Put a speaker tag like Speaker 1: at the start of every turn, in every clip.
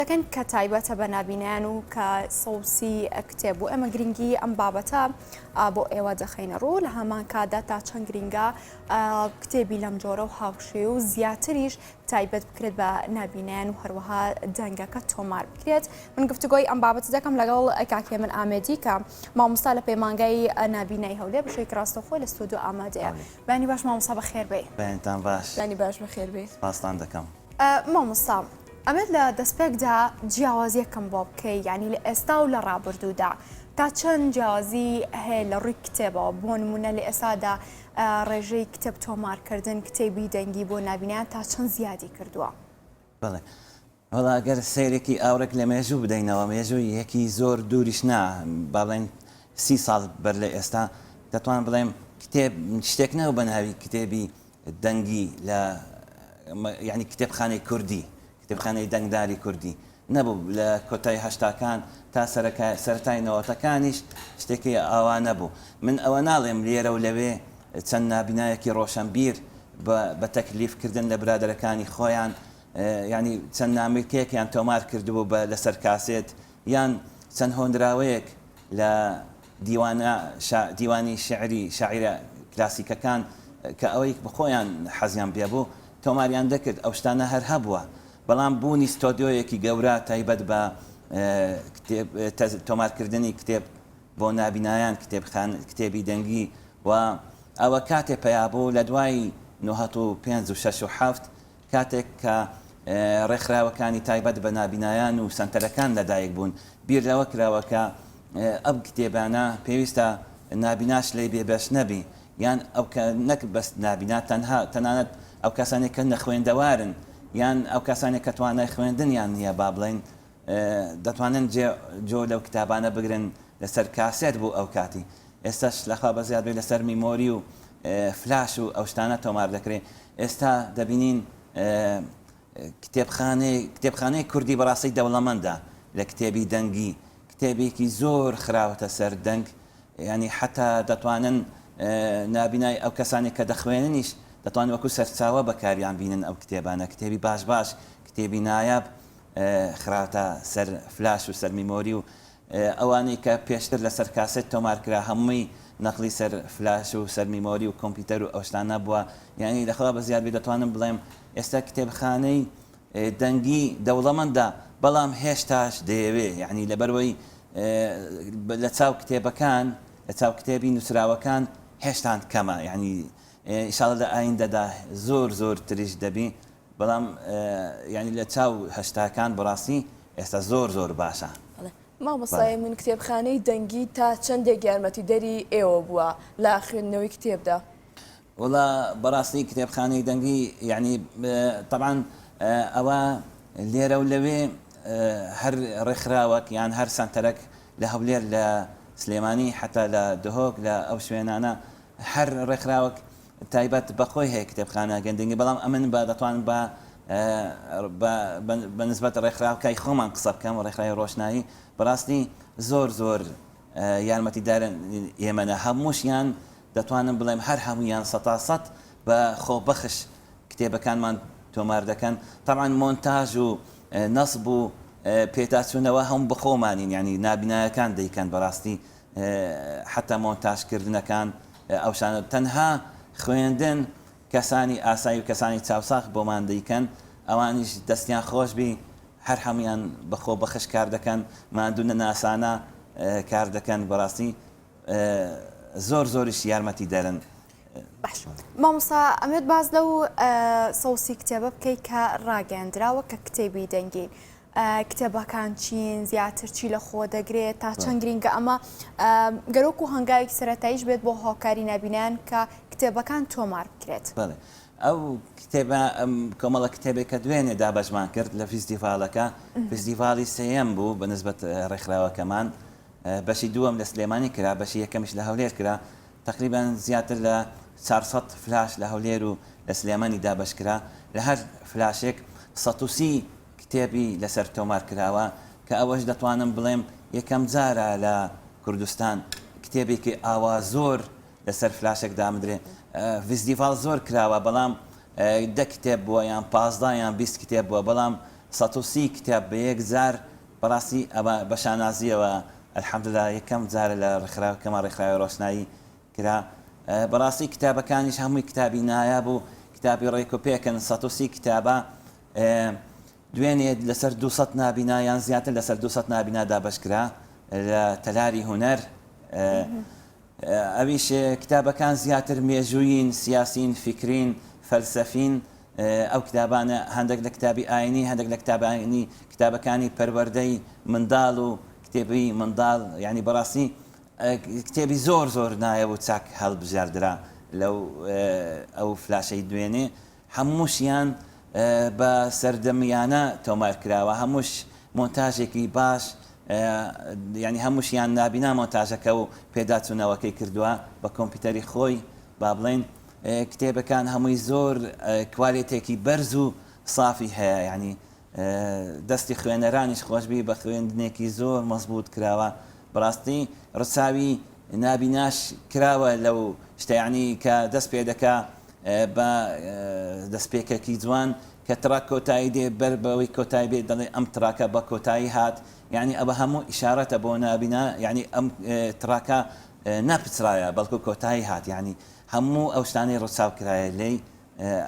Speaker 1: دەکەن کە تایبەتە بە نابینایان و کە سەوسی کتێب بوو ئێمە گرنگی ئەم بابەتە بۆ ئێوە دەخەینە ڕوو لە هەمان کاتدا تا چەند گرنگە کتێبی لەم جۆرە و هاوشێ و زیاتریش تایبەت بکرێت بە نابینایان و هەروەها دەنگەکە تۆمار بکرێت من گفتوگۆی ئەم بابەتە دەکەم لەگەڵ کاک هێمن ئامێدی کە مامۆستا لە پەیمانگای نابینای هەولێر بەشێکی ڕاستەوخۆ لە ستۆدیۆ ئامادەیە بەیانی باش مامۆستا بەخێربێی.
Speaker 2: بەیانتان باش.
Speaker 3: بەیانی باش بەخێربێی.
Speaker 2: سپاستان دەکەم.
Speaker 1: مامۆستا ئەمێت لە دەستپێکدا جیاوازیەکەم بۆ بکەی یعنی لە ئێستا و لە ڕابردوودا تا چەند جیاوازی هەیە لە ڕووی کتێبەوە بۆ نمونە لە ئێستادا ڕێژەی کتێب تۆمارکردن کتێبی دەنگی بۆ نابینایان تا چەند زیادی کردووە؟
Speaker 2: بەڵێ وەڵا گەر سەیرێکی ئاوڕێک لە مێژوو بدەینەوە مێژووی یەکی زۆر دووریش نا با بڵێین سی ساڵ بەر لە ئێستا دەتوانم بڵێم کتێب شتێک نەبوو بە ناوی کتێبی دەنگی لە یانی کتێبخانەی کوردی، کتێبخانەی دەنگداری کوردی نەبوو، لە کۆتای هەشتاکان تا سەرەتای نەوەتەکانیش شتێکی ئاوا نەبوو. من ئەوە ناڵێم لێرە و لەوێ چەند نابینایەکی ڕۆشەنبیر بە تەکلیف کردن لە برادەرەکانی خۆیان یانی چەند نامیلکەیەکیان تۆمار کردبوو بە لەسەر کاسێت یان چەند هۆنراوەیەک لە دیوانە شا دیوانی شیعری شاعیرە کلاسیکەکان کە ئەوەی خۆیان حەزیان پێ بوو تۆماریان دەکرد ئەو شتانە هەر هەبووە بەڵام بوونی ستۆدیۆیەکی گەورە تایبەت بە کتێب تۆمارکردنی کتێب بۆ نابینایان کتێبخان کتێبی دەنگی و ئەوە کاتێ پەیا بوو لە دوای 95 و 6 و 7 کاتێک کە ڕێکخراوەکانی تایبەت بە نابینایان و سەنتەرەکان لەدایک بوون، بیر لەوە کراوە کە ئەو کتێبانە پێویستە نابیناش لێی بێبەش نەبی، یان ئەو کە نەک بەس نابینا تەنها تەنانەت ئەو کەسانەی کە نەخوێندەوارن یان ئەو کەسانەی کە توانای خوێندنیان نییە با بڵێین دەتوانن جێ جۆ لەو کتابانە بگرن لەسەر کاسێت بوو ئەو کاتی ئێستاش لەخوا بەزیاد بێ لەسەر میمۆری و فلاش و ئەو شتانە تۆمار دەکرێ ئێستا دەبینین کتێبخانەی کتێبخانەی کوردی بەڕاستی دەوڵەمەندە لە کتێبی دەنگی کتێبێکی زۆر خراوەتە سەر دەنگ ینی حتا دەتوانن نابینای ئەو کەسانی کە دەخوێننیش دەتوان وەکو سەرچاوە بەکاریان بینن ئەو کتێبانە کتێبی باش باش کتێبی نایاب خراوەتە سەر فلاش و سەر میمۆری و ئەوانەی کە پێشتر لەسەر کاسێت تۆمار کرا هەمووی نەقلی سەر فلاش و سەر میمۆری و کۆمپیوتەر و ئەو شتانە بووە یانی لە خوا بەزیاد بێ دەتوانم بڵێم ئێستا کتێبخانەی دەنگی دەوڵەمەندە بەڵام هێشتاش دەیەوێ یانی لەبەروەی لە چاو کتێبەکان لە چاو کتێبی نووسراوەکان هێشتان کەمە یانی ئیشاڵە لە ئایندەدا زۆر زۆر تریش دەبی بەڵام یانی لە چاو هەشتاکان بەڕاستی ئێستا زۆر زۆر باشە.
Speaker 3: بەڵێ مامۆستای من کتێبخانەی دەنگی تا چەندێک یارمەتیدەری ئێوە بووە لە خوێندنەوەی کتێبدا؟
Speaker 2: وەڵا بەڕاستی کتێبخانەی دەنگی یانی تەبعەن ئەوە لێرە و لەوێ هەر ڕێکخراوەک یان هەر سەنتەرەک لە هەولێر لە سلێمانی حەتا لە دهۆک لە ئەو شوێنانە هەر ڕێکخراوەک تایبەت بە خۆی هەیە کتێبخانە گەندنگی بەڵام ئەمن بە دەتوانم بە بە نسبەت ڕێکخراوکای خۆمان قسە بکەم ڕێکخراوی ڕۆشنایی بەڕاستی زۆر زۆر یارمەتیدارن ئێمەە هەمووشیان دەتوانم بڵێم هەر هەمویان سەتا سەد بە خۆبەخش کتێبەکانمان تۆمار دەکەن طبعا مۆنتاژ و نەسب و پێداچوونەوە هەم بەخۆمانین ینی نابینایەکان دەیکەن بەڕاستی حەتا مۆنتاژ کردنەکان ئەو شتانە تەنها خوێندن کەسانی ئاسایی و کەسانی چاوساغ بۆمان دەیکەن ئەوانیش دەستیان خۆش بی هەر هەموویان بە خۆبەخش کار دەکەن ماندوو نەناسانە کار دەکەن بەڕاستی زۆر زۆریش یارمەتی دەرن.
Speaker 1: باش مامۆستا ئەمێت باس لەو سەوسی کتێبە بکەی کە ڕاگەیەندراوە کە کتێبی دەنگین کتێبەکان چین، زیاتر چی لە خۆ دەگرێت، تا چەند گرینگە ئەمە گەر وەکو هەنگاوێکی سەرەتاییش بێت بۆ هاوکاری نابینایان کە کتێبەکان تۆمار بکرێت؟
Speaker 2: بەڵێ ئەو کتێبە کۆمەڵە کتێبێک کە دوێنێ دابەشمان کرد لە فیستیڤاڵەکە، فیستیڤاڵی سێیەم بوو بە نسبەت ڕێکخراوەکەمان، بەشی دووەم لە سلێمانی کرا، بەشی یەکەمیش لە هەولێر کرا، تەقریبەن زیاتر لە 400 فلاش لە هەولێر و لە سلێمانی دابەش کرا، لە هەر فلاشێک 130 کتێبی لەسەر تۆمار کراوە کە ئەوەش دەتوانم بڵێم یەکەم جارە لە کوردستان کتێبێکی ئاوا زۆر لەسەر فلاشێک دامدرێ. ڤیستیڤاڵ زۆر کراوە بەڵام دە کتێب بووە یان 15 یان 20 کتێب بووە بەڵام. 130 کتاب بە یەک جار بەڕاستی ئەمە بە شانازیەوە الحمدللە یەکەم جارە لە ڕێکخراوەکەمان ڕێکخراوی ڕۆشنایی کرا بەڕاستی کتابەکانیش هەمووی کتابی نایاب و کتابی ڕێک و پێکن 130 کتابە دوێنێ لەسەر 200 نابینا یان زیاتر لەسەر 200 نابینا دابەش کرا لە تەلاری هونەر ئەویش کتابەکان زیاتر مێژوویین، سیاسین، فیکرین، فەلسەفین، ئەو کتابانە هەندێک لە کتابی ئاینی، هەندێک لە کتابانی کتابەکانی پەروەردەی منداڵ و کتێبی منداڵ یانی بەڕاستی کتێبی زۆر زۆر نایاب و چاک هەڵبژاردرا لەو ئەو فلاشەی دوێنێ هەمووشیان بە سەردەمیانە تۆمار کراوە هەمووش مۆنتاژێکی باش یانی هەمووشیان نابینا مۆنتاژەکە و پێداچوونەوەکەی کردووە بە کۆمپیوتەری خۆی با بڵێین کتێبەکان هەمووی زۆر کوالێتێکی بەرز و سافی هەیە یانی دەستی خوێنەرانیش خۆشبی بە خوێندنێکی زۆر مەزبوط کراوە بەڕاستی ڕچاوی نابیناش کراوە لەو شتە یانی کە دەست پێ دەکا بە دەستپێکەکی جوان کە track کۆتایی دێ بەر بەوەی کۆتایی بێت دەڵێ ئەم track ە بە کۆتایی هات یانی ئەوە هەموو ئیشارەتە بۆ نابینا یانی ئەم track ە نەپچڕایە بەڵکو کۆتایی هات یانی هەموو ئەو شتانەی ڕچاو کرایە لێی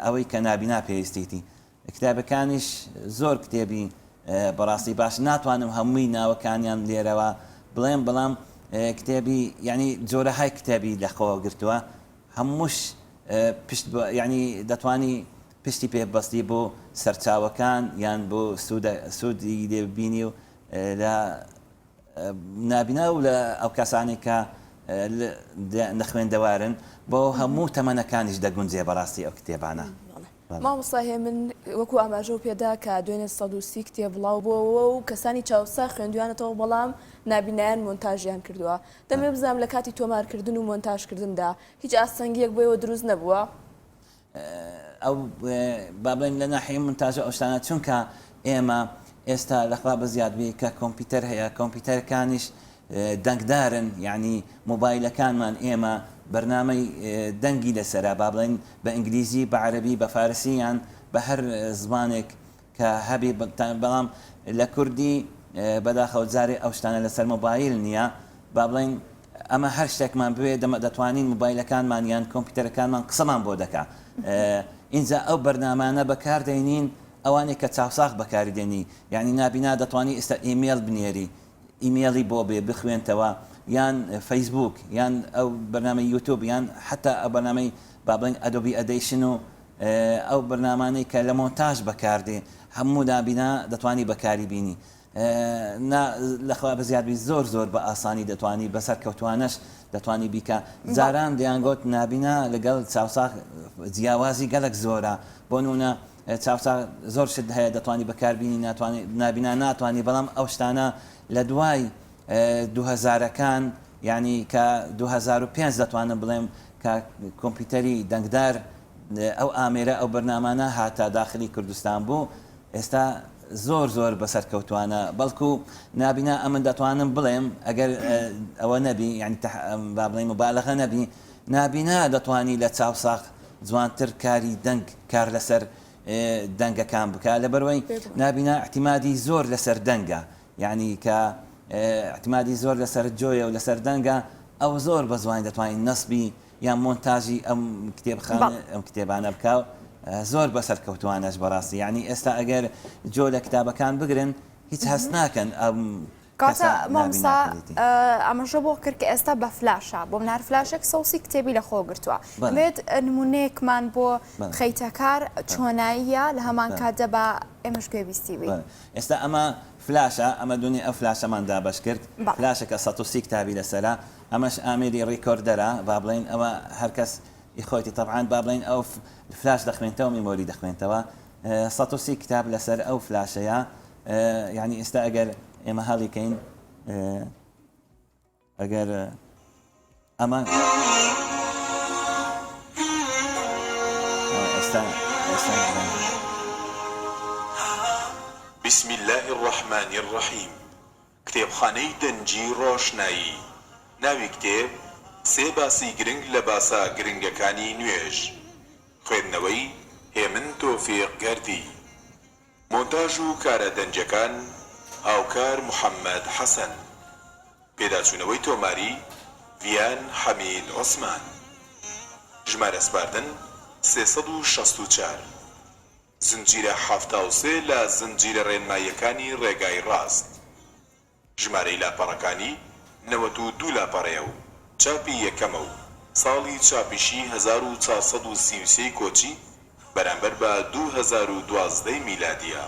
Speaker 2: ئەوەی کە نابینا پێویستیتی کتابەکانیش زۆر کتێبی بەڕاستی باش ناتوانم هەمووی ناوەکانیان لێرەوە بڵێم بەڵام کتێبی یعنی جۆرەهای کتێبی لەخۆ گرتووە هەمووش پشت یعنی دەتوانی پشتی پێ بەستی بۆ سەرچاوەکان یان بۆ سوودی لێ ببینی و لە نابینا و لە ئەو کەسانەی کە نەخوێندەوارن بۆ هەموو تەمەنەکانیش دەگونجێ بەڕاستی ئەو کتێبانە.
Speaker 3: مامۆستا هێمن وەکو ئاماژەو پێدا کە دوێنێ 130 کتێب بڵاو بۆوە و کەسانی چاوساغ خوێندویانەتەوە بەڵام نابینایان مۆنتاژیان کردووە دەمەوێت بزانم لە کاتی تۆمارکردن و مۆنتاژکردندا هیچ ئاستەنگیەک بۆ ئێوە دروست نەبووە؟
Speaker 2: ئەو با بڵێین لە ناحیەی مونتاژ و ئەو شتانە چونکە ئێمە ئێستا لەخوا بەزیاد بی کە کۆمپیوتەر هەیە کۆمپیوتەرەکانیش دەنگدارن یعنی مۆبایلەکانمان ئێمە بەرنامەی دەنگی لەسەرە با بڵێین بە ئینگلیزی بە عەرەبی بە فارسی یان بە هەر زمانێک کە هەبی بەڵام لە کوردی بەداخەوە جارێ ئەو شتانە لەسەر مۆبایل نییە با بڵێین ئەمە هەر شتێکمان بوێ دەمە دەتوانین مۆبایلەکانمان یان کۆمپیوتەرەکانمان قسەمان بۆ دەکا ئینجا ئەو بەرنامانە بەکار دەینین ئەوانەی کە چاوساغ بەکاری دێنی یعنی نابینا دەتوانی ئێستا ئیمێڵ بنێری ئیمێڵی بۆ بێ بخوێنتەوە یان فەیسبوک یان ئەو بەرنامەی یوتوب یان حتا ئەو بەرنامەی با بڵێین Adobe Audition و ئەو بەرنامانەی کە لە مۆنتاژ بەکاردێ هەموو نابینا دەتوانی بەکاری بینی نا لەخوا بەزیاد بی زۆر زۆر بە ئاسانی دەتوانی بەسەر کەوتوانەش دەتوانی بیکە جاران دەیانگۆت نابینا لەگەڵ چاوساغ جیاوازی گەلک زۆرە بۆ نمونە چاوساغ زۆر شت هەیە دەتوانی بەکاربینی ناتوانانی نابینا ناتوانانی بەڵام ئەو شتانە لە دوای دوهەزارەکان یانی کە 2005 دەتوانم بڵێم کە کۆمپیوتەری دەنگدار ئەو ئامێرە ئەو بەرنامانە هاتە داخلی کوردستان بوو ئێستا زۆر زۆر بەسەرکەوتوانە بەڵکو نابینا ئەمن دەتوانم بڵێم ئەگەر ئەوە نەبی یانی با بڵێین موبالەغە نەبی نابینا دەتوانی لە چاوساغ جوانتر کاری دەنگ کار لەسەر دەنگەکان بکە لەبەروەی نابینا اعتمادی زۆر لەسەر دەنگە یانی کە اعتمادی زۆر لەسەر جۆیە و لەسەر دەنگە ئەو زۆر بە جوانی دەتوانین نەسبی یان مۆنتاژی ئەم کتێبخانە ئەم کتێبانە بکا و زۆر بەسەرکەوتوانەش بەڕاستی یانی ئێستا ئەگەر جۆ لە کتابەکان بگرن هیچ هەست ناکەن ئەم
Speaker 1: کەسە مامۆستا ئاماژە بۆ کرد کە ئێستا بە فلاشە بۆ منار فلاشێک سەوسی کتێبی لە خۆ گرتووە دەمەوێت نمونەیەکمان بۆ بخەیتە کار چۆناییە لە هەمان کاتدا بە ئێمەش گوێبیستی بین.
Speaker 2: ئێستا ئەمە فلاشە ئەمە دونێ ئەو فلاشەمان دابەش کرد فلاشەکە 130 کتابی لەسەرە ئەمەش ئامێری recorder ە با بڵێین ئەوە هەر کەس ی خۆیتی تەبعەن با بڵێین ئەو فلاش دەخوێنتەوە memory دەخوێنتەوە 130 کتاب لەسەر ئەو فلاشەیە یعنی ئێستا ئەگەر ئێمە هەڵی کەین ئەگەر ئەمە ئێستا ئێستا
Speaker 4: بسم اللە الرحمن الرحیم کتێبخانەی دەنگی ڕۆشنایی ناوی کتێب، سێ باسی گرنگ لە باسە گرنگەکانی نوێژ خوێندنەوەی، هێمن تۆفیق گەردی. مۆنتاژ و کارە دەنگیەکان، هاوکار محەمەد حەسەن. پێداچوونەوەی تۆماری، ڤیان حەمید عوسمان. ژمارە سپاردن، 364. زنجیرە 73 لە زنجیرە ڕێنماییەکانی ڕێگای ڕاست. ژمارەی لاپەڕەکانی 92 لاپەڕەیە و چاپی یەکەمە و ساڵی چاپیشی 1433 ی کۆچی بەرامبەر بە 2012 ی میلادییە.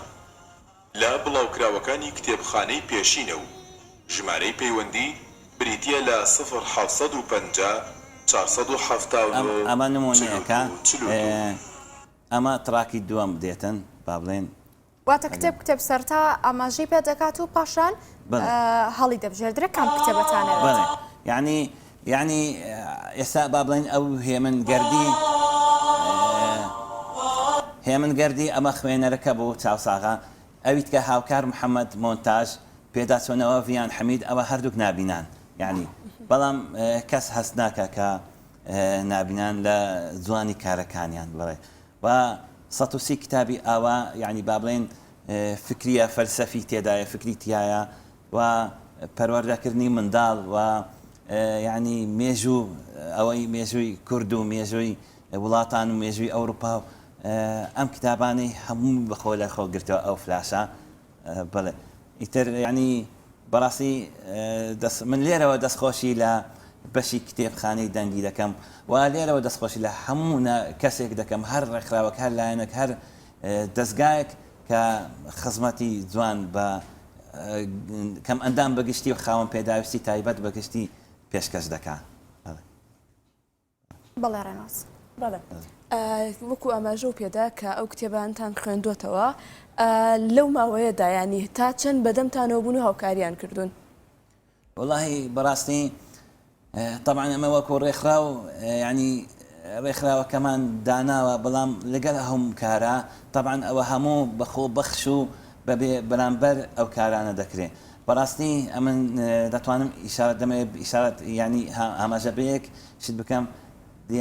Speaker 4: لە بڵاوکراوەکانی کتێبخانەی پێشینە و ژمارەی پەیوەندی بریتییە لە سفر 750 479
Speaker 2: ئەمە نموونەیەکە
Speaker 4: 42 42.
Speaker 2: ئەمە track ی دووەم دێتن با بڵێین.
Speaker 1: واتە کتێب کتێب سەرتا ئاماژەی پێ دەکات و پاشان هەڵی دەبژێردرێ کام کتێبەتان ئەوێت.
Speaker 2: بەڵێ یانی یانی ئێستا با بڵێین ئەو هێمن گەردی هێمن گەردی ئەمە خوێنەرەکە بوو چاوساغە ئەویتکە هاوکار محەممەد مۆنتاژ پێداچۆنەوە ڤیان حەمید ئەوە هەردووک نابینان یعنی بەڵام کەس هەست ناکە کە نابینان لە جوانی کارەکانیان بڵێ و 130 کتابی ئاوا یعنی با بڵێن فکریە فەلسەفی تێدایە فکری تایە و پەروەردەکردنی منداڵ و یعنی مێژوو ئەوەی مێژووی کورد و مێژووی وڵاتان و مێژووی ئەوروپا و ئەم کتابانەی هەموو بەخۆ لە خۆ گرتەوە ئەو فلاشە بەڵێ ئیتر یعنی بەڕاستی دەست من لێرەوە دەستخۆشی لە بەشی کتێبخانەی دەنگی دەکەم و لێرەوە دەستخۆشی لە هەموو کەسێک دەکەم هەر ڕێکخراوەک هەر لایەنێک هەر دەزگایەک کە خزمەتی جوان بە کەم ئەندام بەگشتی و خاوەن پێداویستی تایبەت بەگشتی پێشکەش دەکا.
Speaker 1: بەڵێ ڕێنوس.
Speaker 3: بەڵێ وەکو ئاماژەو پێدا کە ئەو کتێبانتان خوێندۆتەوە لەو ماوەیەدا ینی تا چەند بەدەمتانەوە بوون و هاوکاریان کردوون؟
Speaker 2: وەڵاهی بەڕاستی تەبعەن ئەمە وەکو ڕێکخراو یعنی ڕێکخراوەکەمان داناوە بەڵام لەگەل ئه و کارە تەبعەن ئەوە هەموو بە خۆ بەخش و بەبێ بەرامبەر ئەو کارانە دەکرێ بەڕاستی ئەمن دەتوانم ئیشارەت دەمەوێت ئیشارەت یعنی ئاماژە بەیەک شت بکەم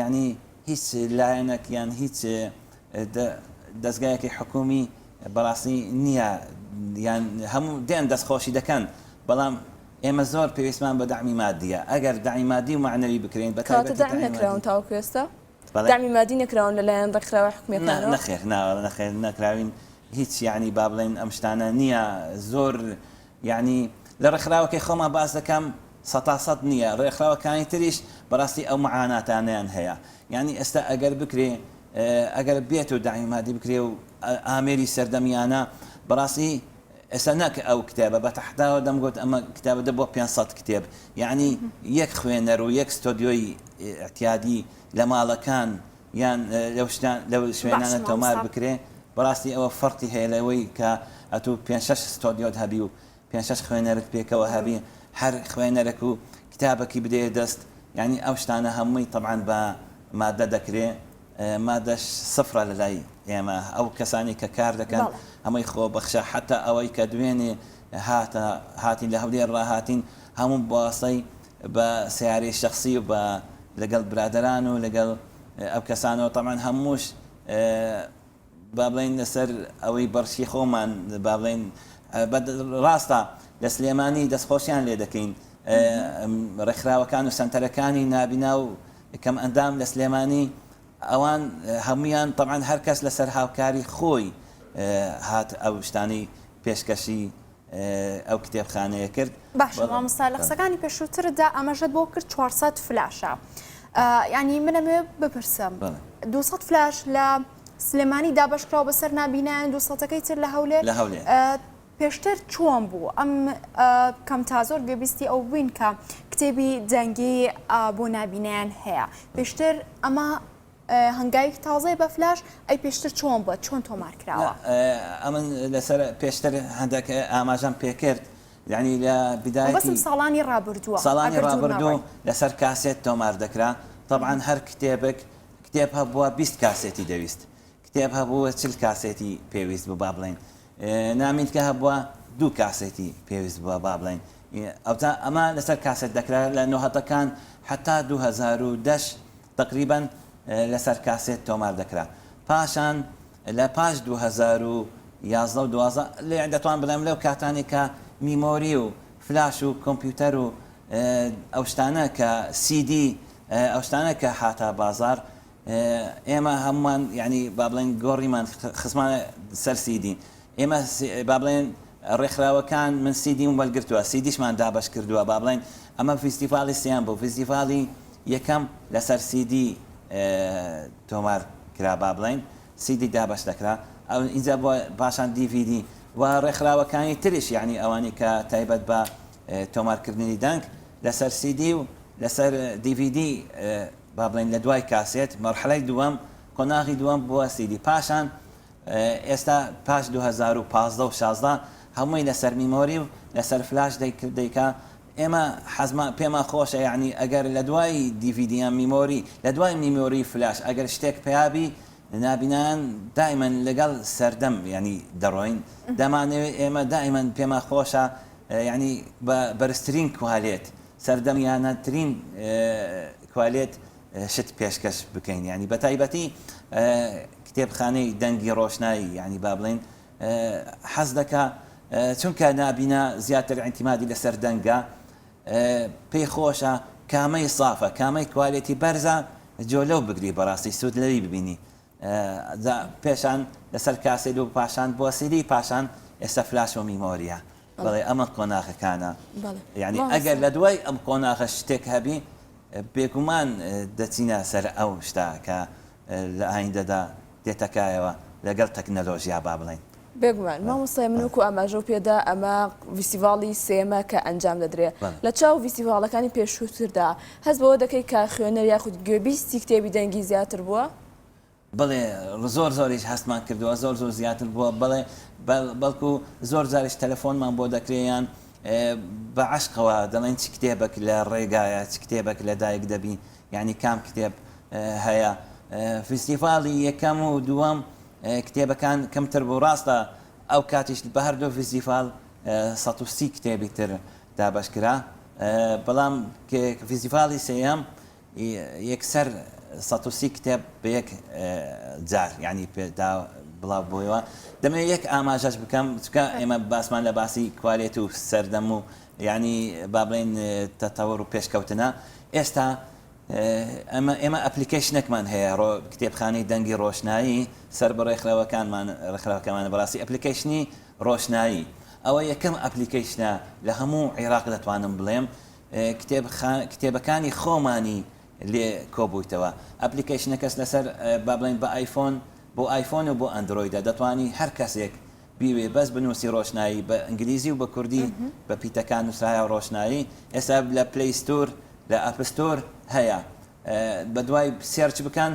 Speaker 2: یعنی هیچ لایەنەک یان هیچ دەزگایەکی حکومی بەڕاستی نییە یان هەموو دێن دەستخۆشی دەکەن بەڵام ئێمە زۆر پێویستمان بە دەعمی مادیە ئەگەر دەعمی مادی و مەعنەوی بکرێین بە
Speaker 3: کەواتە
Speaker 2: تایبەتی
Speaker 3: دەعم
Speaker 2: دەعمی
Speaker 3: نەکراون
Speaker 2: مادی
Speaker 3: تاوەکو ئێستا؟
Speaker 2: بەڵێ
Speaker 3: دەعمی مادی نەکراون لەلایەن ڕێکخراوە
Speaker 2: نا
Speaker 3: حکومییەکانەوە؟
Speaker 2: نەخێر نا نەخێر نەکراوین هیچ یانی با بڵێین ئەم شتانە نییە زۆر یانی لە ڕێکخراوەکەی خۆمان باس دەکەم سەتا سەت نییە ڕێکخراوەکانی تریش بەڕاستی ئەو معاناتانەیان هەیە یانی ئێستا ئەگەر بکرێ ئەگەر بێت و دەعمی مادی بکرێ و ئامێری سەردەمیانە بەڕاستی ئێستا نەک ئەو کتێبە بە تەحداوە دەمگوت ئەمە کتابە دە بۆ 500 کتێب یعنی یەک خوێنەر و یەک ستۆدیۆی ئیعتیادی لە ماڵەکان یان لەو شتان لەو شوێنانە تۆمار بکرێ بەڕاستی ئەوە فەرقی هەیە لەوەی کە ئەتوو پێنج شەش ستۆدیۆت هەبی و پێنج شەش خوێنەرت پێکەوە هەبی هەر خوێنەرەک و کتابەکی بدەیە دەست یانی ئەو شتانە هەمووی تەبعەن بە مادە دەکرێ مادەش سفرە لە لای ئێمە ئەو کەسانی کە کار دەکەن هەمووی خۆبەخشە حتا ئەوەی کە دوێنێ هاتە هاتین لە هەولێر ڕاهاتین هەموو بەواسطەی بە سەیارەی شەخسی و بە لەگەڵ برادەران و لەگەڵ ئەو کەسانەوە تەبعەن هەمووش با بڵێین لەسەر ئەوەی بەڕشی خۆمان با بڵێین ڕاستە لە سلێمانی دەستخۆشیان لێ دەکەین ڕێکخراوەکان و سەنتەرەکانی نابینا و کەم ئەندام لە سلێمانی ئەوان هەمویان طبعا هەر کەس لەسەر هاوکاری خۆی هات ئەو شتانی پێشکەشی ئەو کتێبخانەیە کرد.
Speaker 1: باشە مامۆستا لە قسەکانی پێشووتردا ئاماژەت بۆ کرد 400 فلاشە یعنی من ئەمەوێ بپرسم 200 فلاش لە سلێمانی دابەشکراوە بەسەر نابینایان 200ەکەی تر لە هەولێر
Speaker 2: لە هەولێر
Speaker 1: پێشتر چۆن بوو ئەم کەم تا زۆر گوێبیستی ئەو بووین کە کتێبی دەنگی بۆ نابینایان هەیە پێشتر ئەمە هەنگاوێکی تازەیە بە فلاش، ئەی پێشتر چۆن بووە، چۆن تۆمار کراوە؟
Speaker 2: ئەمن لەسەر پێشتر هەندێک ئاماژەم پێکرد، یانی لە
Speaker 1: بیدایەتی. مەبەستم ساڵانی ڕابردووە.
Speaker 2: ساڵانی ڕابردوو لەسەر کاسێت تۆمار دەکرا، تەبعەن هەر کتێبێک، کتێب هەبووە 20 کاسێتی دەویست، کتێب هەبوو 40 کاسێتی پێویست بوو با بڵێین، نامیلکە هەبووە دوو کاسێتی پێویست بووە با بڵێین، ئەوجا ئەمە لەسەر کاسێت دەکرا لە نۆهەتەکان حەتا 2010 تەقریبەن لەسەر کاسێت تۆمار دەکرا. پاشان لە پاش 2011. 11 و 12 لێ دەتوان بڵێم لەو کاتانی کە memory و فلاش و کۆمپیوتەر و ئەو شتانە کە سیدی ئەو شتانە کە هاتە بازار ئێمە هەموومان یعنی با بڵێن گۆڕیمان خستمانە سەر سیدی ئێمە با بڵێن ڕێکخراوەکان من سیدیم وەرگرتووە سیدیشمان دابەش کردووە با بڵێن ئەمە فیستیڤاڵی سیان بوو فیستیڤاڵی یەکەم لەسەر سیدی تۆمار کرا با بڵێن سیدی دابەش دەکرا ئەو ئینجا بۆ پاشان دیڤیدی و ڕێکخراوەکانی تریش یعنی ئەوانی کە تایبەت بە تۆمارکردنی دەنگ لەسەر سیدی و لەسەر دیڤیدی با بڵێن لە دوای کاسێت مەرحەلەی دووەم قۆناغی دووەم بووە سیدی پاشان ئێستا پاش 2015 و 16 هەمووی لەسەر memory و لەسەر فلاش دەیکا ئێمە حەزمان پێمان خۆشە یعنی ئەگەر لە دوای دیڤیدی یان memory لە دوای memory فلاش ئەگەر شتێک پەیابی نابینایان دائیمەن لەگەڵ سەردەم یعنی دەڕۆین دەمانەوێت ئێمە دائیمەن پێمان خۆشە یعنی بە بەرزترین quality سەردەمیانەترین quality شت پێشکەش بکەین یعنی بە تایبەتی کتێبخانەی دەنگی ڕۆشنایی یعنی با بڵێین حەز دەکا چونکە نابینا زیاتر ئیعتیمادی لەسەر دەنگە پێی خۆشە کامەی سافە کامەی quality بەرزە جۆ لەو بگری بەڕاستی سوود لەوی ببینی جا پێشان لەسەر کاسێت و پاشان بۆ سیدی پاشان ئێستا فلاش و memory یە بەڵێ ئەمە قۆناغەکانە یعنی ئەگەر لە دوای ئەم قۆناغە شتێک هەبی بێگومان دەچینە سەر ئەو شتە کە لە ئایندەدا دێتە کایەوە لەگەڵ تەکنەلۆژیا با بڵێین.
Speaker 3: بێگومان مامۆستای من وەکو ئاماژەو پێدا ئەمە ڤیستیڤاڵی سێیەمە کە ئەنجام دەدرێ لە چاو ڤیستیڤاڵەکانی پێشووتردا هەست بەوە دەکەی کە خوێنەر یاخود گوێبیستی کتێبی دەنگی زیاتر بووە؟
Speaker 2: بەڵێ زۆر زۆریش هەستمان کردووە زۆر زۆر زیاتر بووە بەڵێ بەڵکو زۆر جاریش تەلەفۆنمان بۆ دەکرێ یان بە عەشقەوە دەڵێن چ کتێبەک لە ڕێگایە چ کتێبەک لە دایک دەبی یانی کام کتێب هەیە فیستیڤاڵی یەکەم و دووەم کتێبەکان کەمتر بوو ڕاستە ئەو کاتیش بە هەردوو فیستیڤاڵ 130 کتێبی تر دابەش کرا بەڵام فیستیڤاڵی سێیەم یەکسەر 130 کتێب بە یەک جار یعنی پێدا بڵاو بۆیەوە دەمەوێت یەک ئاماژەش بکەم چکە ئێمە باسمان لە باسی quality و سەردەم و یانی با بڵێین تەتەور و پێشکەوتنە ئێستا ئەمە ئێمە application ێکمان هەیە ڕۆ کتێبخانەی دەنگی ڕۆشنایی سەر بە ڕێکخراوەکانمان ڕێکخراوەکەمانە بەڕاستی application ی ڕۆشنایی ئەوە یەکەم application ە لە هەموو عێراق دەتوانم بڵێم کتێب کتێبەکانی خۆمانی لێ کۆبوویتەوە application ەکەس لەسەر با بڵێن بە ئایفۆن بۆ ئایفۆن و بۆ ئەندرۆیدە دەتوانی هەر کەسێک بیوێ بەس بنوسی ڕۆشنایی بە ئینگلیزی و بە کوردی بە پیتەکان نوسرایە ڕۆشنایی ئێستا لە Play Store لە App Store هەیە بەدوای search بکەن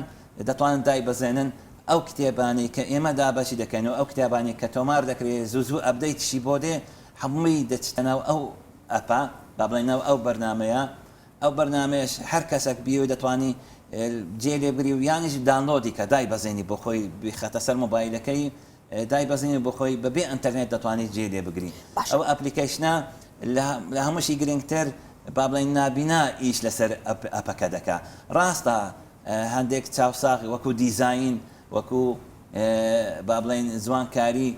Speaker 2: دەتوانن دایبەزێنن ئەو کتێبانەی کە ئێمە دابەشی دەکەین و ئەو کتابانەی کە تۆمار دەکرێ زوو زوو update شی بۆ دێ هەمووی دەچتە ناو ئەو app ە با بڵێین ناو ئەو بەرنامەیە ئەو بەرنامەیەش هەر کەسەک بیەوێ دەتوانی جێ لێ بگری و یانیش download ی کە دایبەزێنی بۆ خۆی بیخاتە سەر مۆبایلەکەی دایبەزێنی بۆ خۆی بەبێ ئەنتەرنێت دەتوانیت جێی لێ بگری.
Speaker 1: باشە.
Speaker 2: ئەو application ە لە هەمووشی گرنگتر با بڵێین نابینا ئیش لەسەر app ەکە دەکا. ڕاستە هەندێک چاوساغ وەکو دیزاین وەکو با بڵێین جوانکاری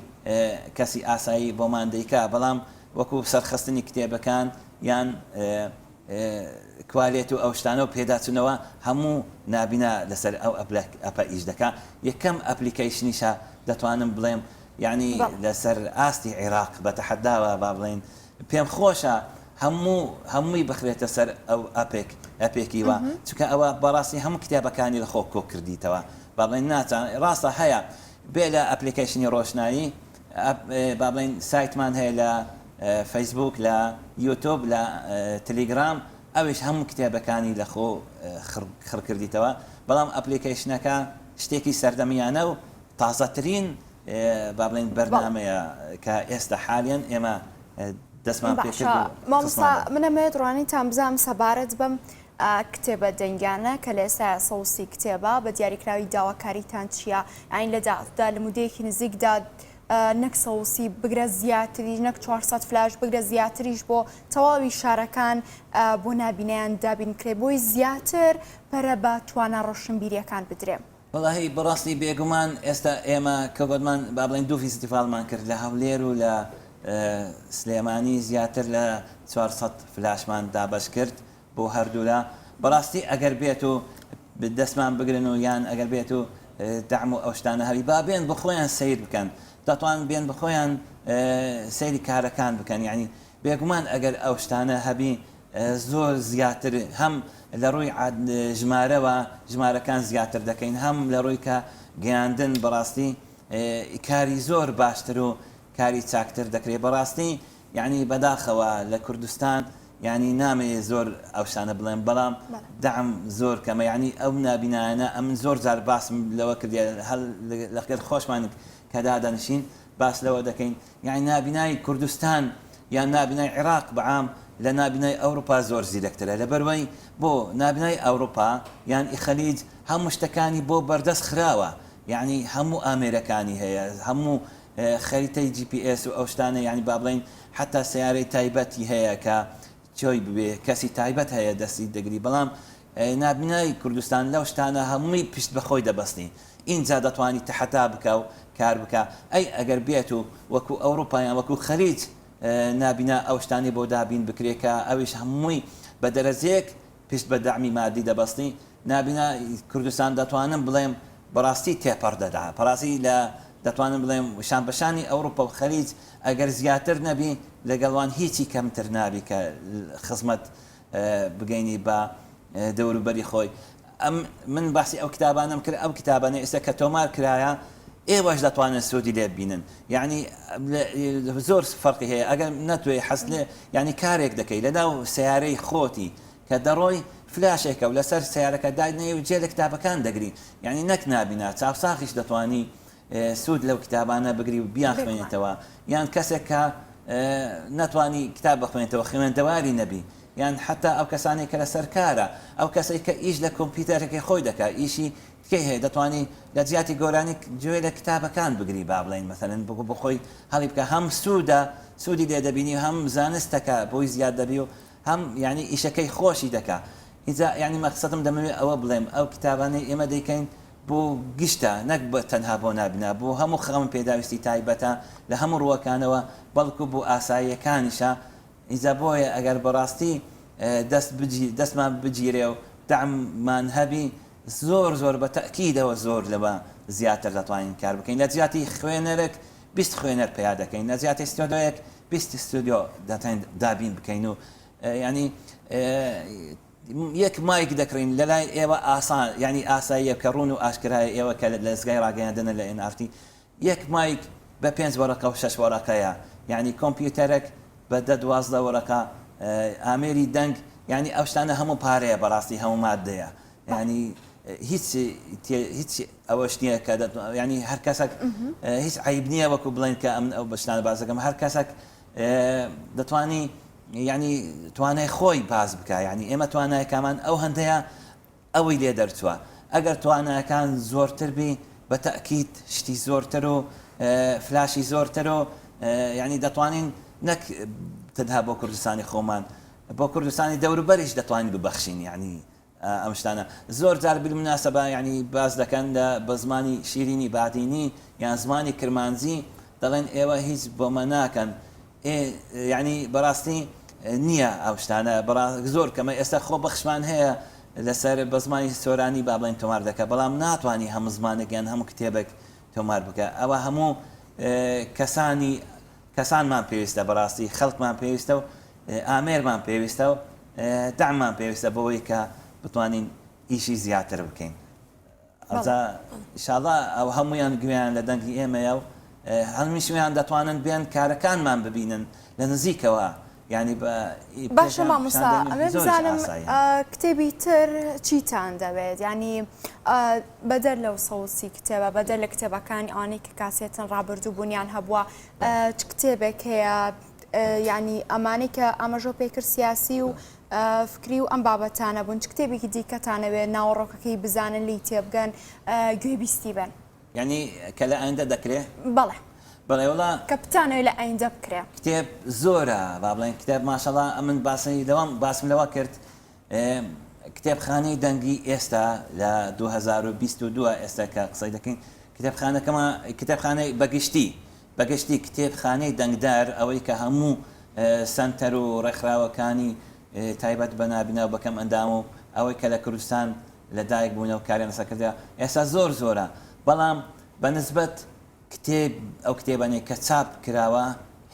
Speaker 2: کەسی ئاسایی بۆمان دەیکا بەڵام وەکو سەرخستنی کتێبەکان یان quality و ئەو شتانە و پێداچونەوە هەموو نابینا لەسەر ئەو app ە ئیش دەکا یەکەم application یشە دەتوانم بڵێم یانی لەسەر ئاستی عیراق بە تەحەداوە با بڵێین پێم خۆشە هەموو هەمووی بخرێتە سەر ئەو app ێک app ێکی وا چونکە ئەوە بەڕاستی هەموو کتێبەکانی لە خۆ کۆ کردیتەوە با بڵێین ناچان ڕاستە هەیە بێ لە application ی ڕۆشنایی با بڵێین سایتمان هەیە لە فەیسبووک لە یوتوب لە تلیگرام ئەویش هەموو کتێبەکانی لە خۆ خڕ کردیتەوە بەڵام application ەکە شتێکی سەردەمیانە و تازەترین با بڵێین بەرنامەیە کە ئێستا حالیەن ئێمە دەستمان پێ کرد
Speaker 1: باشە مامۆستا من ئەمەوێت ڕوانینتان بزانم سەبارەت بەم کتێبە دەنگیانە کە لە ئێستایا 130 کتێبە بە دیاریکراوی داواکاریتان چییە یانی لە داهاتوودا لە مودەیەکی نزیکدا نەک 130 بگرە زیاتریش نەک 400 فلاش بگرە زیاتریش بۆ تەواوی شارەکان بۆ نابینایان دابین کرێ بۆی زیاتر پەرە بە توانا ڕۆشنبیریەکان بدرێ.
Speaker 2: وەڵاهی بەڕاستی بێگومان ئێستا ئێمە کە گۆتمان با بڵێین دوو فیستیڤاڵمان کرد لە هەولێر و لە سلێمانی زیاتر لە 400 فلاشمان دابەش کرد بۆ هەردوولا بەڕاستی ئەگەر بێت و دەستمان بگرن و یان ئەگەر بێت و دەعم و ئەو شتانە هەبی با بێن بۆ خۆیان سەیر بکەن دەتوان بێن بە خۆیان سەیری کارەکان بکەن یعنی بێگومان ئەگەر ئەو شتانە هەبی زۆر زیاتر هەم لە ڕووی ژمارەوە ژمارەکان زیاتر دەکەین هەم لە ڕووی کە گەیاندن بەڕاستی کاری زۆر باشتر و کاری چاکتر دەکرێت بەڕاستی یعنی بەداخەوە لە کوردستان یعنی نامەوێ زۆر ئەو شتانە بڵێم بەڵام دەعم زۆر کەمە یعنی ئەو نابینایانە ئەمن زۆر جار باسم لەوە کردیە هەر لەگەل خۆشمان کە دادەنشین باس لەوە دەکەین یانی نابینای کوردستان یان نابینای عیراق بە عام لە نابینای ئەوروپا زۆر زیرەکترە لەبەروەی بۆ نابینای ئەوروپا یان ئی خەلیج هەموو شتەکانی بۆ بەردەست خراوە یانی هەموو ئامێرەکانی هەیە هەموو خەریتەی جی پی ئێس و ئەو شتانە یانی با بڵێین حەتا سەیارەی تایبەتی هەیە کە چۆی ببێ کەسی تایبەت هەیە دەستی دەگری بەڵام نابینای کوردستان لەو شتانە هەمووی پشت بە خۆی دەبەستی ئینجا دەتوانی تەحەتا بکا و کار بکا ئەی ئەگەر بێت و وەکو ئەوروپا یان وەکو خەلیج نابینا ئەو شتانەی بۆ دابین بکرێ کە ئەویش هەمووی بە دەرەجەیەک پشت بە دەعمی مادی دەبەستی نابینا کوردستان دەتوانم بڵێم بەڕاستی تێپەڕ دەدا پەڕاستی لە دەتوانم بڵێم شان بەشانی ئەوروپا و خەلیج ئەگەر زیاتر نەبی لەگەڵوان هیچی کەمتر نابی کە خزمەت بگەینی بە دەوروبەری خۆی ئەم من باسی ئەو کتابانەم کرد ئەو کتابانە ئێستا کە تۆمار کرایە ئێوەش دەتوانن سوودی لێ ببینن یعنی زۆر فەرقی هەیە ئەگەر نەتوێ حەز لێ یعنی کارێک دەکەی لەناو سیارەی خۆتی کە دەڕۆی فلاشێکە و لەسەر سیارەکە داینەی و جێ لە کتابەکان دەگری یعنی نەک نابینا چاوساغیش دەتوانی سوود لەو کتابانە بگری و بیانخوێنیتەوە یان کەسێک کە نەتوانی کتاب بخوێنێتەوە خوێندەواری نەبی یان حتا ئەو کەسانەی کە لەسەر کارە ئەو کەسەی کە ئیش لە کۆمپیوتەرەکەی خۆی دەکا ئیشی تکەی هەیە دەتوانی لە جیاتی گۆرانی گوێ لە کتابەکان بگری با بڵێین مەسەلەن بۆ خۆی هەڵی بکە هەم سوودە سوودی لێ دەبینی هەم زانستەکە بۆی زیاد دەبی و هەم یعنی ئیشەکەی خۆشی دەکا ئینجا یعنی مەقسەدم دەمەوێت ئەوە بڵێم ئەو کتابانەی ئێمە دەیکەین بۆ گشتە نەک بە تەنها بۆ نابینا بۆ هەموو خاوەن پێداویستی تایبەتە لە هەموو ڕووەکانەوە بەڵکو بۆ ئاساییەکانیشە ئینجا بۆیە ئەگەر بەڕاستی دەست بگی دەستمان بگیرێ و دەعممان هەبی زۆر زۆر بە تەئکیدەوە زۆر لەوە زیاتر دەتوانین کار بکەین لە جیاتی خوێنەرێک 20 خوێنەر پەیا دەکەین لە جیاتی ستۆدیۆیەک 20 ستۆدیۆ دەتوانین دابین بکەین و یعنی یەک مایک دەکڕین لەلای ئێوە ئاسان یانی ئاساییە کە ڕوون و ئاشکرایە ئێوە کە لە دەزگای ڕاگەیاندنە لە ئێن ئاڕ تی یەک مایک بە پێنج وەرەقە و شەش وەرەقەیە یانی کۆمپیوتەرەک بە دە 12 وەرەقە ئامێری دەنگ یانی ئەو شتانە هەموو پارەیە بەڕاستی هەموو مادەیە یانی هیچ هیچ ئەوەش نییە کە ینی هەر کەسێک هیچ عیب نییە وەکو بڵێن کە ئەمن ئەو بەشتانە بازەکەم هەر کەسێک دەتوانی یانی توانای خۆی باس بکا یانی ئێمە توانایەکامان ئەو هەندەیە ئەوەی لێ دەرچووە ئەگەر تواناکان زۆرتر بی بە تەئکید شتی زۆرتر و فلاشی زۆرتر و یانی دەتوانین نەک تەنها بۆ کوردستانی خۆمان بۆ کوردستانی دەوروبەریش دەتوانین ببەخشین یانی ئەم شتانە زۆر جار بالمناسبە یانی باس دەکەن لە بە زمانی شیرینی بادینی یان زمانی کرمانجی دەڵێن ئێوە هیچ بۆمە ناکەن ئێ یانی بەڕاستی نییە ئەو شتانە بەڕا زۆر کەمە ئێستا خۆ بەخشمان هەیە لەسەر بە زمانی سۆرانی با بڵێن تۆمار دەکە بەڵام ناتوانانی هەموو زمانێک یان هەموو کتێبێک تۆمار بکە ئەوە هەموو کەسانی کەسانمان پێویستە بەڕاستی خەڵکمان پێویستە و ئامێرمان پێویستە و دەعممان پێویستە بۆوەی کە بتوانین ئیشی زیاتر بکەین ئەوجا ئیشاڵا ئەو هەمویان گوێیان لە دەنگی ئێمەیە و هەمیشیان دەتوانن بێن کارەکانمان ببینن لە نزیکەوە یعنی بە
Speaker 1: باشە مامۆستا ئەمێ بزانم کتێبی تر چیتان دەوێت ینی بەدەر لەو سەوسی کتێبە بەدەر لە کتێبەکانی ئەوانەی کە کاسێتن ڕابردوو بوونیان هەبووە چ کتێبێک هەیە یانی ئەمانەی کە ئاماژۆ پێکرد سیاسی و فکری و ئەم بابەتانە بوون چ کتێبێکی دیکەتانەوێ ناوەڕۆکەکەی بزانن لی تێبگەن گوێبیستی بن
Speaker 2: یعنی کە لە ئایندە دەکرێ؟
Speaker 1: بەڵێ
Speaker 2: بەڵێ وەڵا
Speaker 1: کە بتانەوێ لە ئایندە بکرێ
Speaker 2: کتێب زۆرە با بڵێن کتێب ماشەڵا ئەمن باسی لەوەم باسم لەوە کرد. کتێبخانەی دەنگی ئێستا لە 2022 ئێستا کە قسەی دەکەین کتێبخانەکەمان کتێبخانەی بەگشتی بەگشتی کتێبخانەی دەنگدار ئەوەی کە هەموو سەنتەر و ڕێکخراوەکانی تایبەت بە نابینا و بە کەم ئەندام و ئەوەی کە لە کوردستان لە دایک بوونە و کاریان لەسەر کردە ئێستا زۆر زۆرە بەڵام بە نسبەت کتێب ئەو کتێبانەی کە چاپ کراوە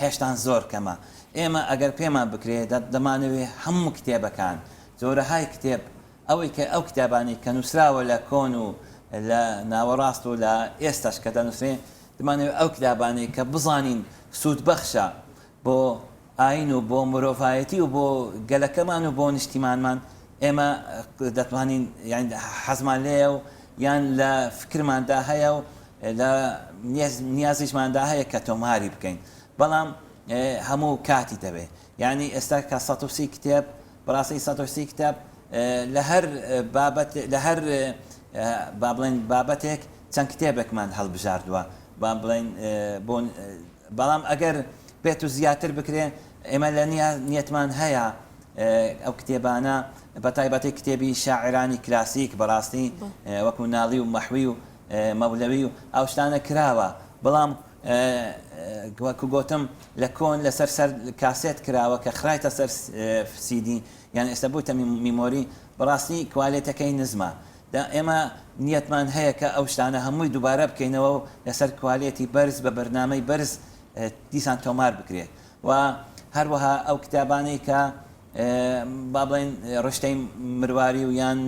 Speaker 2: هێشتان زۆر کەمە ئێمە ئەگەر پێمان بکرێ دەمانەوێ هەموو کتێبەکان جۆرەهای کتێب ئەوەی کە ئەو کتابانەی کە نووسراوە لە کۆن و لە ناوەڕاست و لە ئێستاش کە دەنووسرێ دەمانەوێ ئەو کتابانەی کە بزانین سوودبەخشە بۆ ئایین و بۆ مرۆڤایەتی و بۆ گەلەکەمان و بۆ نیشتیمانمان ئێمە دەتوانین یان حەزمان لێیە و یان لە فکرماندا هەیە و لە نیازیشماندا هەیە کە تۆماری بکەین بەڵام هەموو کاتی دەوێت یعنی ئێستا کە 130 کتێب بەڕاستی 130 کتاب لە هەر بابەت لە هەر با بڵێن بابەتێک چەند کتێبێکمان هەڵبژاردووە با بڵێن بۆ بەڵام ئەگەر بێت و زیاتر بکرێ ئێمە لە نیەتمان هەیە ئەو کتێبانە بە تایبەتی کتێبی شاعرانی کلاسیک بەڕاستی وەکو نالی و مەحوی و مەولەوی و ئەو شتانە کراوە بەڵام وەکو گۆتم لە کۆن لەسەر سەر کاسێت کراوە کە خرایتە سەر سیدی یان ئێستا بوویتە memory بەڕاستی کوالێتەکەی نزمە دا ئێمە نیەتمان هەیە کە ئەو شتانە هەمووی دووبارە بکەینەوە و لەسەر کوالێتی بەرز بە بەرنامەی بەرز دیسان تۆمار بکرێت و هەروەها ئەو کتابانەی کە با بڵێن ڕشتەی مرواری و یان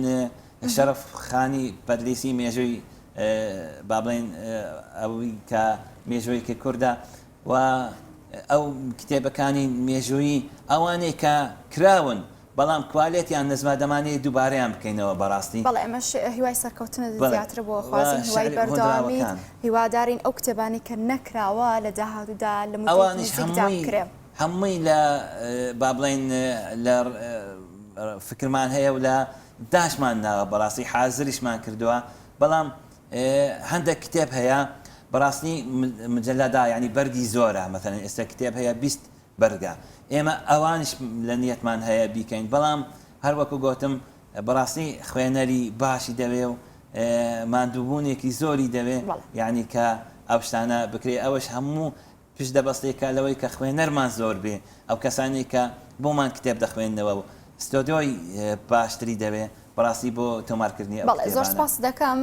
Speaker 2: شەرەف خانی پەدلیسی مێژووی با بڵێن ئەوی کە مێژوویەکی کوردە و ئەو کتێبەکانی مێژوویی ئەوانەی کە کراون بەڵام کوالێتیان نزمە دەمانەوێت دووبارەیان بکەینەوە بەڕاستی.
Speaker 1: بەڵێ ئێمەش هیوای سەرکەوتنت
Speaker 2: بەڵێ
Speaker 1: زیاتر بۆ
Speaker 2: و
Speaker 1: ئەخوازین هیوای
Speaker 2: شعری
Speaker 1: بەردەوامیت
Speaker 2: هۆنراوەکان.
Speaker 1: هیوادارین ئەو کتێبانەی کە نەکراوە لە داهاتوودا لە موددەیەکی
Speaker 2: ئەوانیش
Speaker 1: نزیکدا
Speaker 2: هەمووی
Speaker 1: بکرێ.
Speaker 2: هەمووی لە با بڵێین لە فکرمان هەیە و لە داشمان ناوە بەڕاستی حازریشمان کردووە بەڵام هەندێک کتێب هەیە بەڕاستی مجەلەدا یانی بەرگی زۆرە مەسەلەن ئێستا کتێب هەیە 20 بەرگە ئێمە ئەوانیش لە نیەتمان هەیە بیکەین بەڵام هەر وەکو گۆتم بەڕاستی خوێنەری باشی دەوێ و ماندووبوونێکی زۆری دەوێ
Speaker 1: بەڵێ.
Speaker 2: یانی کە ئەو شتانە بکرێ ئەوەش هەموو پشت دەبەستێ کە لەوەی کە خوێنەرمان زۆر بێ ئەو کەسانەی کە بۆمان کتێب دەخوێننەوە و ستۆدیۆی باشتری دەوێ بەڕاستی بۆ تۆمارکردنی ئەو
Speaker 1: بەڵێ زۆر
Speaker 2: کتێبانە.
Speaker 1: سپاست دەکەم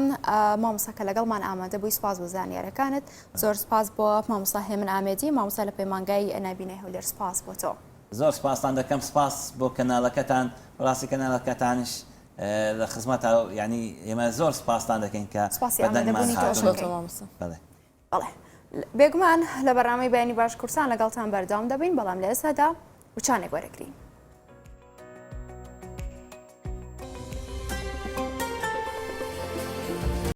Speaker 1: مامۆستا کە لەگەڵمان ئامادە بووی سپاس بۆ زانیارەکانت زۆر سپاس بۆ مامۆستا هێمن ئامێدی مامۆستا لە پەیمانگای نابینای هەولێر سپاس بۆ تۆ.
Speaker 2: زۆر سپاستان دەکەم سپاس بۆ کەنالەکەتان بەڕاستی کەنالەکەتانیش لە خزمەتە یانی ئێمە زۆر سپاستان دەکەین کە
Speaker 1: سپاسی
Speaker 2: بە دەنگمان
Speaker 1: ئامادەبوونی تۆش
Speaker 2: هاتوون
Speaker 1: دەکەین.
Speaker 3: مامۆستا.
Speaker 2: بەڵێ.
Speaker 1: بەڵێ بێگومان لە بەرنامەی بەیانی باش کوردستان لەگەڵتان بەردەوام دەبین بەڵام لە ئێستادا وچانێک وەرەگرین.